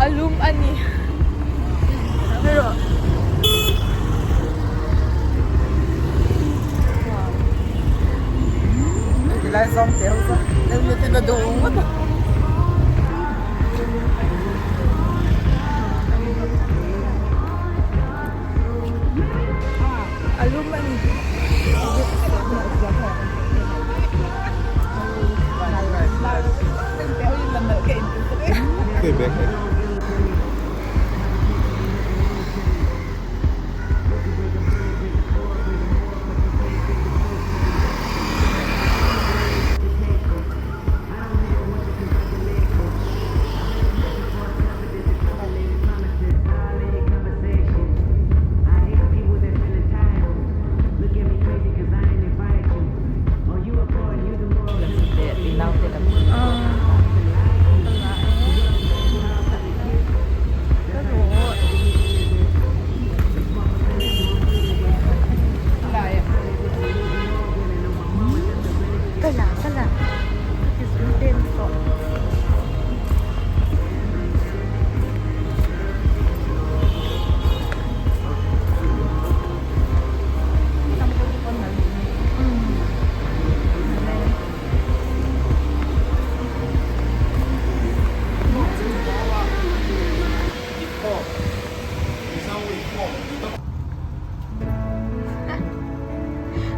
A lum a ni. Rawh. Tilai zawng te ho chu helmet in a duh ngawt a. A lum a ni.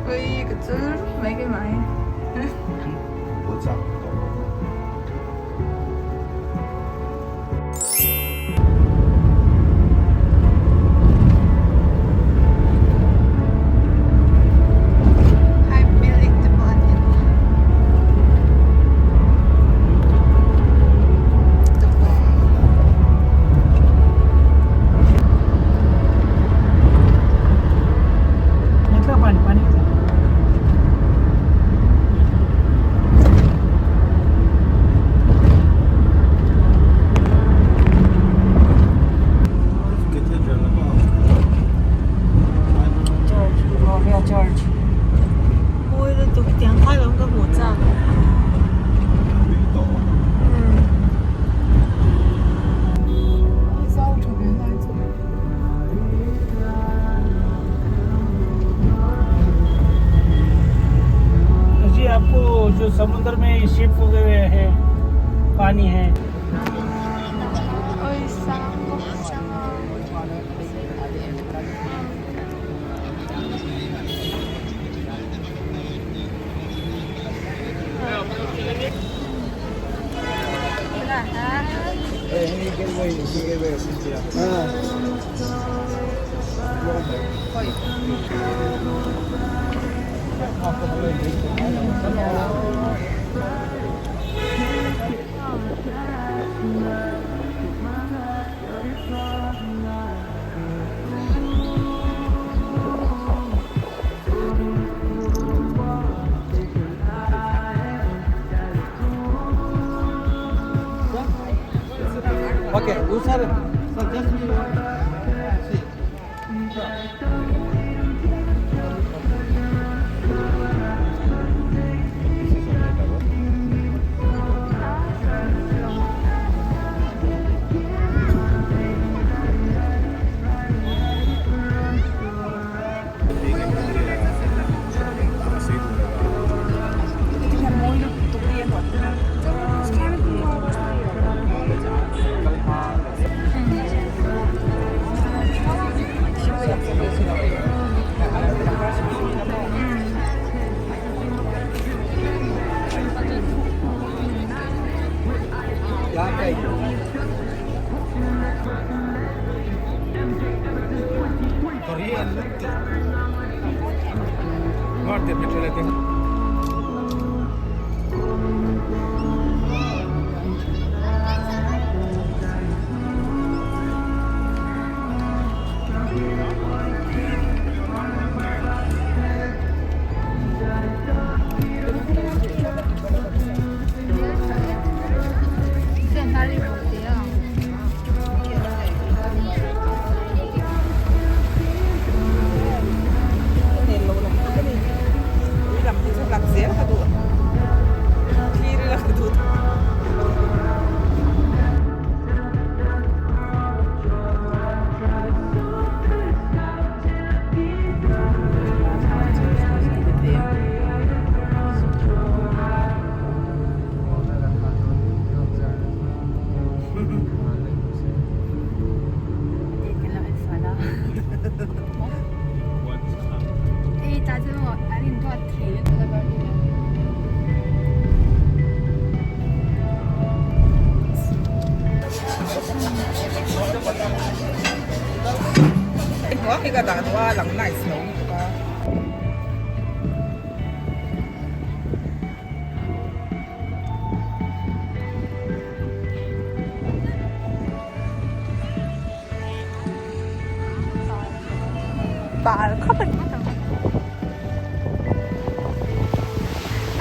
Ui ka chul mai cái mai. Hai building te pawh an ni. Church Gloria Church Mawi lutuk tiang kha lawm ka hmuh chak. जी आपको जो समुद्र में ship वगैरह है पानी है Oi sang bawk sang a. Okay, sir, sir just see. Hnuai ka dah duh a lang nice lo lutuk a. Bal khawp a ni.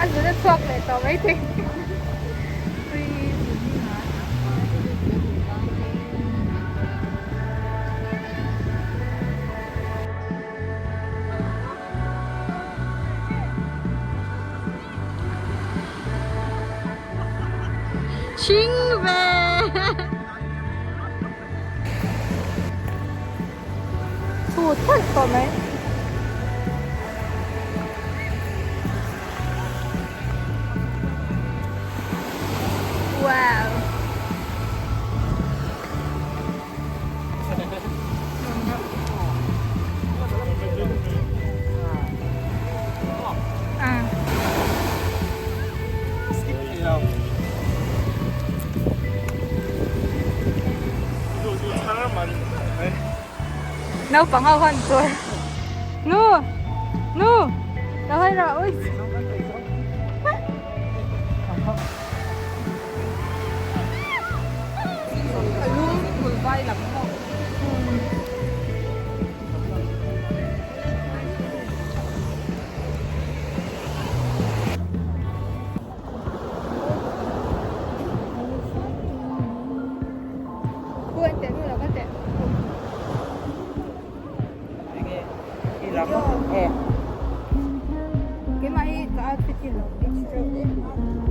A zun a chhuak leh tawh maithei. Ching ve. Thu thelh tawh mai. Wow. Naupang ho hawn tur Nu! Nu! Lo hawi rawh ui! Keimah hi ka outfit hi lo beach trip.